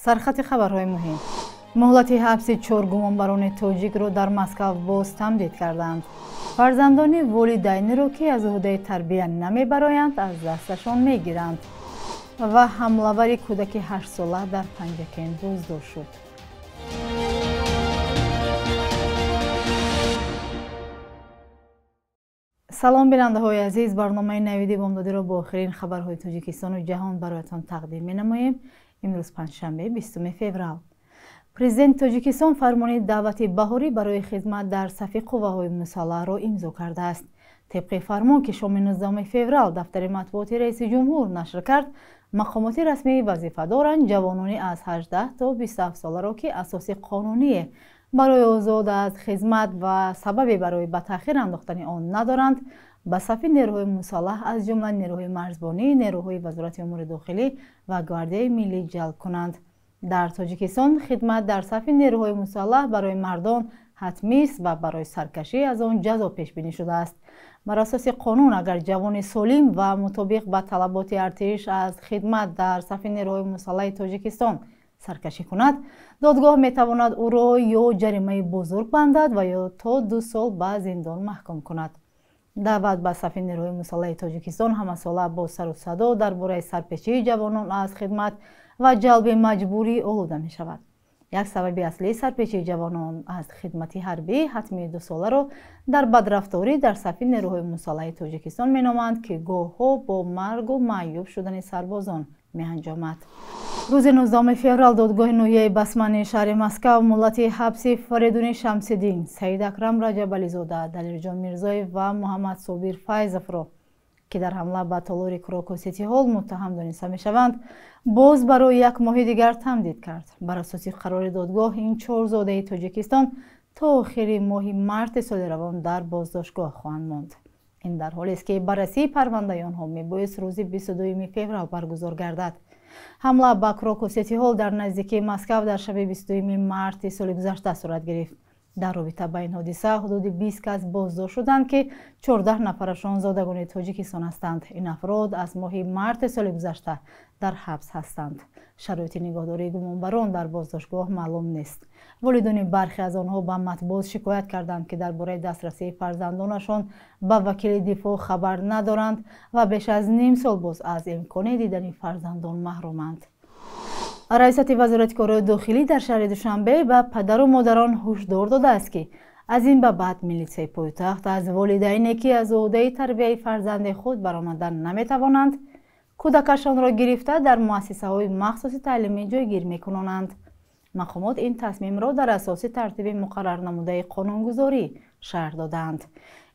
Сархати хабарҳои муҳим. Муҳлати ҳабси 4 гумонбарони тоҷикро дар Москав боз тамдид карданд. Фарзандони волидайниро, ки аз уҳдаи тарбия намебароянд, аз дасташон мегиранд. Ва ҳамлавари кӯдаки 8-сола дар Панҷакент боздошт шуд. Салом бинандаҳои азиз, барномаи Навиди Бомдодиро бо охирин хабарҳои Тоҷикистону ҷаҳон бароятон тақдим менамоем. Имрӯз панҷшанбе, 20 феврал. Президенти Тоҷикистон фармони даъвати баҳорӣ барои хизмат дар сафи қувваҳои мусаллаҳро имзо кардааст. Тибқи фармон, ки шоми 19 феврал дафтари матбуоти раиси ҷумҳур нашр кард, мақомоти расмии вазифа доранд ҷавонони аз 18 то 27 соларо, ки асоси қонуние барои озод аз хизмат ва сабабе барои ба таъхир андохтани он надоранд, ба сафи нерӯҳои мусаллаҳ, аз ҷумла нерӯҳои марзбонӣ, нерӯҳои Вазорати умури дохилӣ ва Гвардияи миллӣ ҷалб кунанд. Дар Тоҷикистон хидмат дар сафи нерӯҳои мусаллаҳ барои мардон ҳатмист ва барои саркашӣ аз он ҷазо пешбинӣ шудааст. Бар асоси қонун, агар ҷавони солим ва мутобиқ ба талаботи артиш аз хидмат дар сафи нерӯҳои мусаллаҳи Тоҷикистон саркашӣ кунад, додгоҳ метавонад ӯро ё ҷаримаи бузург бандад ва ё то 2 сол ба зиндон маҳкум кунад. Даъват ба сафи нерӯҳои мусаллаҳи Тоҷикистон ҳамасола бо сару садо дар бораи сарпечии ҷавонон аз хидмат ва ҷалби маҷбурӣ олуда мешавад. Як сабаби аслии сарпечии ҷавонон аз хидмати ҳарбӣ ҳатмии 2-соларо дар бадрафторӣ дар сафи нерӯҳои мусаллаҳи Тоҷикистон меноманд, ки гоҳҳо бо маргу маъюб шудани сарбозон меанҷомад. Рӯзи 19 феврал додгоҳи ноҳияи Басмани шаҳри Москав муҳлати ҳабси Фаридуни Шамсиддин, Саид Акрам Раҷабализода, Далерҷон Мирзоев ва Муҳаммад Собир Файзовро, ки дар ҳамла ба толори Крокус Сити Ҳол муттаҳам дониста мешаванд, боз барои як моҳи дигар тамдид кард. Бар асоси қарори додгоҳ, ин 4 зодаи Тоҷикистон то охири моҳи марти соли равон дар боздоштгоҳ хоҳанд монд. Ин дар ҳолест, ки баррасии парвандаи онҳо мебоист рӯзи 22 феврал баргузор гардад. Ҳамла ба Крокус Сити Ҳол дар наздикии Москав дар шаби 22 марти соли гузашта сурат гирифт. Дар робита ба ин ҳодиса ҳудуди 20 кас боздошт шуданд, ки 14 нафарашон зодагони Тоҷикистон ҳастанд. Ин афрод аз моҳи марти соли гузашта дар ҳабс ҳастанд. Шароити нигоҳдории гумонбарон дар боздоштгоҳ маълум нест. Волидони бархе аз онҳо ба матбуот шикоят карданд, ки дар бораи дастрасии фарзандонашон ба вакили дифоъ хабар надоранд ва беш аз ним сол боз аз имкони дидани фарзандон маҳруманд. Раисати Вазорати корҳои дохилӣ дар шаҳри Душанбе ба падару модарон ҳушдор додааст, ки аз ин ба баъд милитсияи пойтахт аз волидайне, ки аз уҳдаи тарбияи фарзанди худ баромадан наметавонанд, кӯдакашонро гирифта дар муассисаҳои махсуси таълимӣ ҷойгир мекунонанд. Мақомот ин тасмимро дар асоси тартиби муқаррарнамудаи қонунгузорӣ шарҳ додаанд.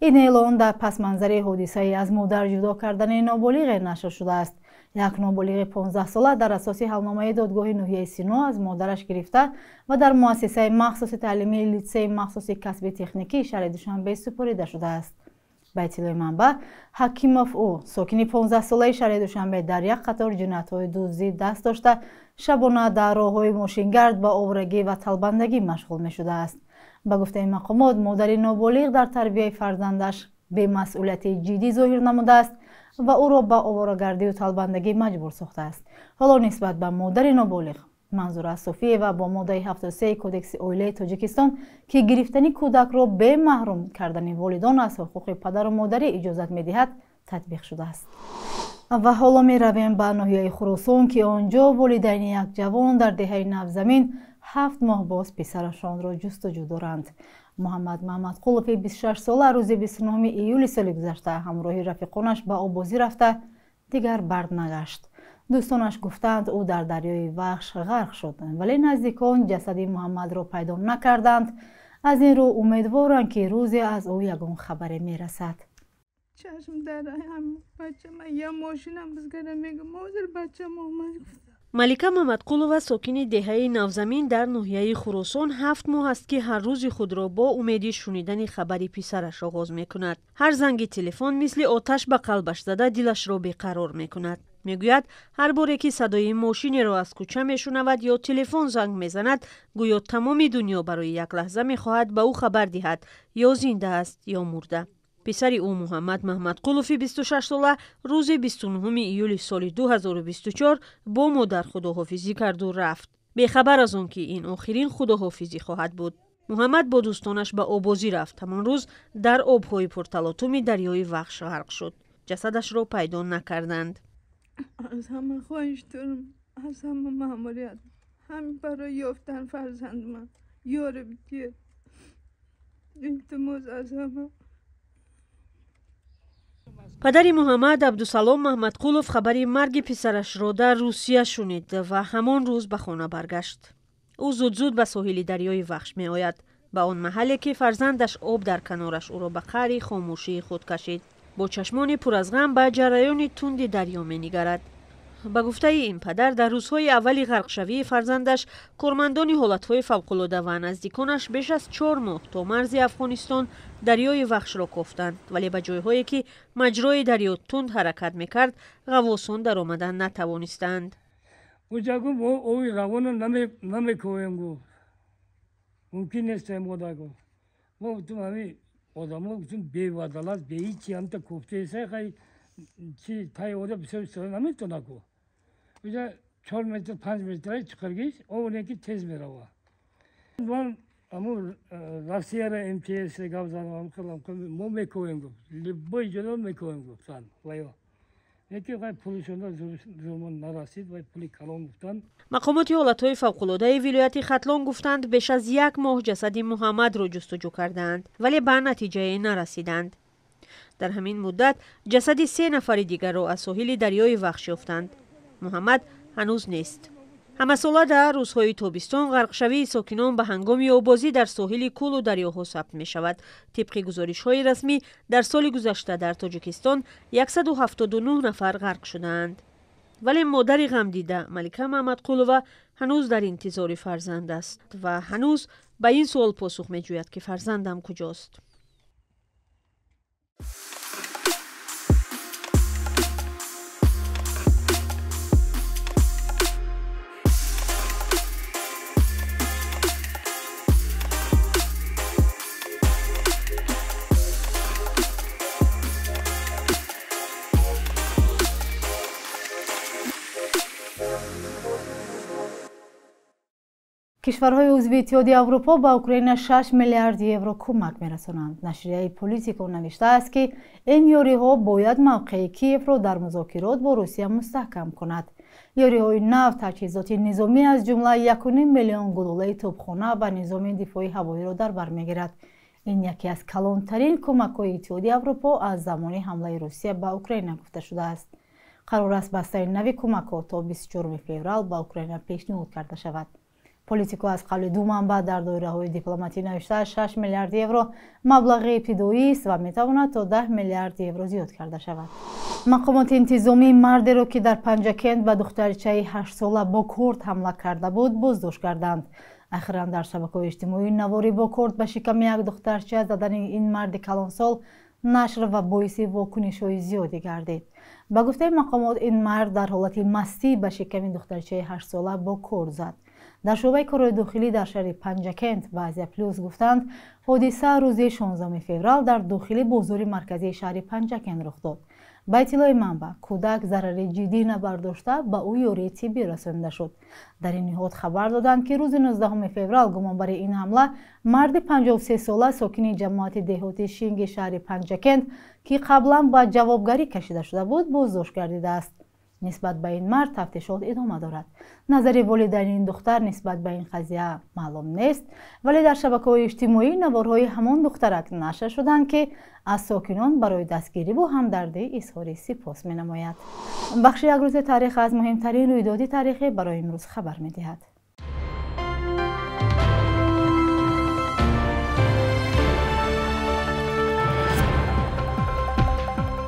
Ин эълон дар пасманзари ҳодисаи аз модар ҷудо кардани ноболиғе нашр шудааст. Як ноболиғи 15-сола дар асоси ҳалномаи додгоҳи ноҳияи Сино аз модараш гирифта ва дар муассисаи махсуси таълимии литсеи махсуси касби техникии шаҳри Душанбе супорида шудааст. Ба иттилои манбаъ, Ҳакимов ӯ, сокини 15-солаи шаҳри Душанбе, дар як қатор ҷиноятҳои дуздӣ даст дошта, шабона дар роҳҳои мошингард ба оврагӣ ва талбандагӣ машғул мешудааст. Ба гуфтаи мақомот, модари ноболиғ дар тарбияи фарзандаш бемасъулияти ҷиддӣ зоҳир намудааст ва ӯро ба оворагардию талбандагӣ маҷбур сохтааст. Ҳоло нисбат ба модари ноболиғ Манзура Софиева бо моддаи 73 Кодекси оилаи Тоҷикистон, ки гирифтани кӯдакро бемаҳрум кардани волидон аз ҳуқуқи падару модарӣ иҷозат медиҳад, татбиқ шудааст. Ва ҳоло меравем ба ноҳияи Хуросон, ки он ҷо волидайни як ҷавон дар деҳаи Навзамин 7 моҳ боз писарашонро ҷустуҷӯ доранд. Муҳаммад Маҳмадқулови 26-сола рӯзи 29 июли соли гузашта ҳамроҳи рафиқонаш ба оббозӣ рафта, дигар бард нагашт. Дӯстонаш гуфтанд, ӯ дар дарёи Вахш ғарқ шуд, вале наздикон ҷасади Муҳаммадро пайдо накарданд. Аз ин рӯ умедворанд, ки рӯзе аз ӯ ягон хабаре мерасад. Чашм дар бачама я мошинам бизгара мегум, ҳозир бачам омад. Малика Мамадқулова, сокини деҳаи Навзамин дар ноҳияи Хуросон, 7 моҳ аст, ки ҳар рӯзи худро бо умеди шунидани хабари писараш оғоз мекунад. Ҳар занги телефон мисли оташ ба қалбаш зада дилашро беқарор мекунад. Мегӯяд, ҳар боре ки садои мошинеро аз кӯча мешунавад ё телефон занг мезанад, гӯё тамоми дунё барои як лаҳза мехоҳад ба ӯ хабар диҳад, ё зинда аст ё мурда. Писари ӯ Муҳаммад Маҳмадқулови 26-сола рӯзи 29 июли соли 2024 бо модар худоҳофизӣ карду рафт. Бехабар аз он ки ин охирин худоҳофизӣ хоҳад буд. Муҳаммад бо дӯстонаш ба обозӣ рафт. Ҳамон рӯз дар обҳои пурталотуми дарёи Вахш ғарқ шуд. Ҷасадашро пайдо накарданд. Аз ҳама хоҳиш дорам, аз ҳама маъмурият, ҳам барои ёфтан фарзанд ман ёри бидиҳед. Илтимос аз ҳама. Падари Муҳаммад Абдусалом Маҳмадқулов хабари марги писарашро дар Русия шунид ва ҳамон рӯз ба хона баргашт. Ӯ зуд-зуд ба соҳили дарёи Вахш меояд, ба он маҳалле ки фарзандаш об дар канораш ӯро ба қаъри хомӯшии худ кашид. Бо чашмони пур аз ғам ба ҷараёни тунди дарё менигарад. Ба гуфтаи ин падар, дар рӯзҳои аввали ғарқшавии фарзандаш кормандони ҳолатҳои фавқулода ва наздиконаш беш аз 4 моҳ то марзи Афғонистон дарёи Вахшро кофтанд, вале ба ҷойҳое ки маҷрои дарё тунд ҳаракат мекард, ғаввосон даромадан натавонистанд. Уҷа гуфт, мо ови равона намекоем, гуфт. Мумкин нест мода, гуфт. Мо гуфтем, ҳамин одамо гуфтем, бевадалат, беҳичи ҳамта кофтеса, хай чи тай ода бисёр истода наметона, гуфт. Уҷа 4 метр, 5 метр чиқаргиш, овне ки тез мерава. Ман аму Россияра МЧС гап задам, мо мекоем, гуфт. Любой ҷода мекоем, гуфтан. Вайо. Яке вай пулишонда зурмон нарасид, вай пули калон гуфтанд. Мақомоти ҳолатҳои фавқулодаи вилояти Хатлон гуфтанд, беш аз 1 моҳ ҷасади Муҳаммадро ҷустуҷӯ кардаанд, вале ба натиҷае нарасиданд. Дар ҳамин муддат ҷасади 3 нафари дигарро аз соҳили дарёи Вахш ёфтанд. Муҳаммад ҳанӯз нест. Ҳамасола дар рӯзҳои тобистон ғарқшавии сокинон ба ҳангоми обозӣ дар соҳили кӯлу дарёҳо сабт мешавад. Тибқи гузоришҳои расмӣ, дар соли гузашта дар Тоҷикистон 179 нафар ғарқ шудаанд. Вале модари ғамдида Малика Маҳмадқулова ҳанӯз дар интизори фарзанд аст ва ҳанӯз ба ин суол посух меҷӯяд, ки фарзандам куҷост. Кишварҳои узви Иттиҳоди Аврупо ба Украина 6 миллиард евро кӯмак мерасонанд. Нашрияи Политико навиштааст, ки ин ёриҳо бояд мавқеи Киевро дар музокирот бо Русия мустаҳкам кунад. Ёриҳои нав таҷҳизоти низомӣ аз ҷумла 1,5 миллион гулӯлаи топхона ва низоми дифои ҳавоиро дар бар мегирад. Ин яке аз калонтарин кӯмакҳои Иттиҳоди Аврупо аз замони ҳамлаи Русия ба Украина гуфта шудааст. Қарор аст бастаи нави кӯмакҳо то 24 феврал ба Украина пешниҳод карда шавад. Политико аз қавли ду манбаъ дар доираҳои дипломатӣ навиштааст, 6 миллиард евро маблағи ибтидоист ва метавонад то 10 миллиард евро зиёд карда шавад. Мақомоти интизомии мардеро, ки дар Панҷакент ба духтарчаи 8-сола бо корд ҳамла карда буд, боздошт карданд. Ахиран дар шабакаҳои иҷтимоӣ навори бо корд ба шиками як духтарча задани ин марди калонсол нашр ва боиси вокунишҳои зиёде гардид. Ба гуфтаи мақомот, ин мард дар ҳолати мастӣ ба шиками духтарчаи 8-сола бо корд зад. Дар шӯъбаи корҳои дохилӣ дар шаҳри Панҷакент ба Азия Плюс гуфтанд, ҳодиса рӯзи 16 феврал дар дохили бозори марказии шаҳри Панҷакент рух дод. Ба иттилои манбаъ, кӯдак зарари ҷиддӣ набардошта, ба ӯ ёрии тиббӣ расонида шуд. Дар ин ниҳод хабар доданд, ки рӯзи 19 феврал гумонбари ин ҳамла марди 53-сола сокини ҷамоати деҳоти Шинги шаҳри Панҷакент, ки қаблан ба ҷавобгарӣ кашида шуда буд, боздошт гардидааст. Нисбат ба ин мард тафтишот идома дорад. Назари волидайни ин духтар нисбат ба ин қазия маълум нест, вале дар шабакаҳои иҷтимоӣ наворҳои ҳамон духтарак нашр шуданд, ки аз сокинон барои дастгириву ҳамдардӣ изҳори сипос менамояд. Бахши як рӯзи таърих аз муҳимтарин рӯйдоди таърихӣ барои имрӯз хабар медиҳад.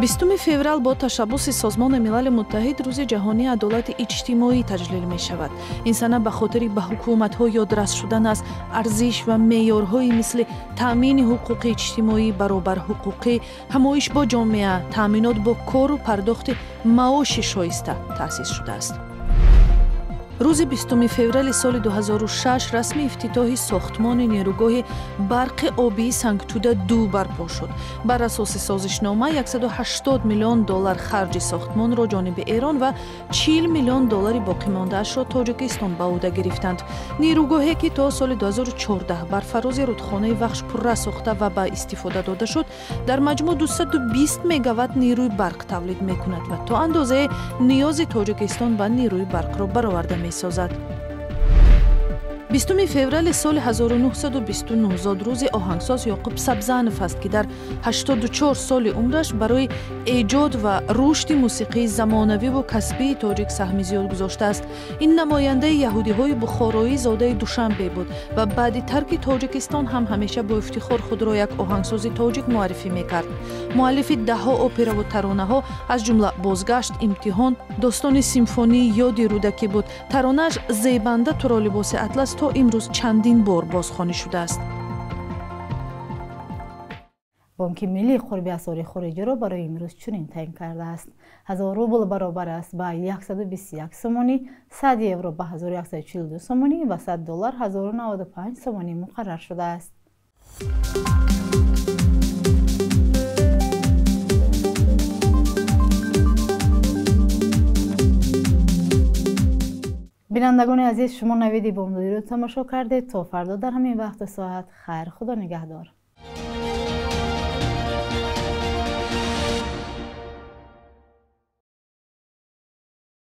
20 феврал бо ташаббуси Созмони Милали Муттаҳид Рӯзи ҷаҳонии адолати иҷтимоӣ таҷлил мешавад. Ин сана ба хотири ба ҳукуматҳо ёдрас шудан аз арзиш ва меъёрҳои мисли таъмини ҳуқуқи иҷтимоӣ, баробарҳуқуқӣ, ҳамоиш бо ҷомеа, таъминот бо кору пардохти маоши шоиста таъсис шудааст. Рӯзи 20 феврали соли 2006 расми ифтитоҳи сохтмони нерӯгоҳи барқи обии Сангтуда 2 барпо шуд. Бар асоси созишнома 180 миллион доллар харҷи сохтмонро ҷониби Эрон ва 40 миллион доллари боқимондаашро Тоҷикистон ба ӯҳда гирифтанд. Нерӯгоҳе ки то соли 2014 бар фарози рудхонаи Вахш пурра сохта ва ба истифода дода шуд, дар маҷмӯъ 220 мегаватт нерӯи барқ тавлид мекунад ва то андозае ниёзи Тоҷикистон ба нерӯи барқро бароварда месозад. 20 феврали соли 1929 зодрӯзи оҳангсоз Ёқуб Сабзанов аст, ки дар 84 соли умраш барои эҷод ва рушди мусиқии замонавиву касбии тоҷик саҳми зиёд гузоштааст. Ин намояндаи яҳудиҳои бухороӣ зодаи Душанбе буд ва баъди тарки Тоҷикистон ҳам ҳамеша бо ифтихор худро як оҳангсози тоҷик муаррифӣ мекард. Муаллифи даҳҳо операву таронаҳо, аз ҷумла «Бозгашт», «Имтиҳон», достони симфонии «Ёди Рӯдакӣ» буд. Таронааш «Зебанда туро либоси атлас» то имрӯз чандин бор бозхонӣ шудааст. Бонки миллии қурби асъори хориҷиро барои имрӯз чунин таъин кардааст. 1000 рубл баробар аст ба 121 сомонӣ, 100 евро ба 1142 сомонӣ ва 100 доллар 1095 сомонӣ муқаррар шудааст. Бинандагони азиз, шумо навиди бомдодиро тамошо кардед. То фардо дар ҳамин вақту соат хайр, Худо нигаҳдор.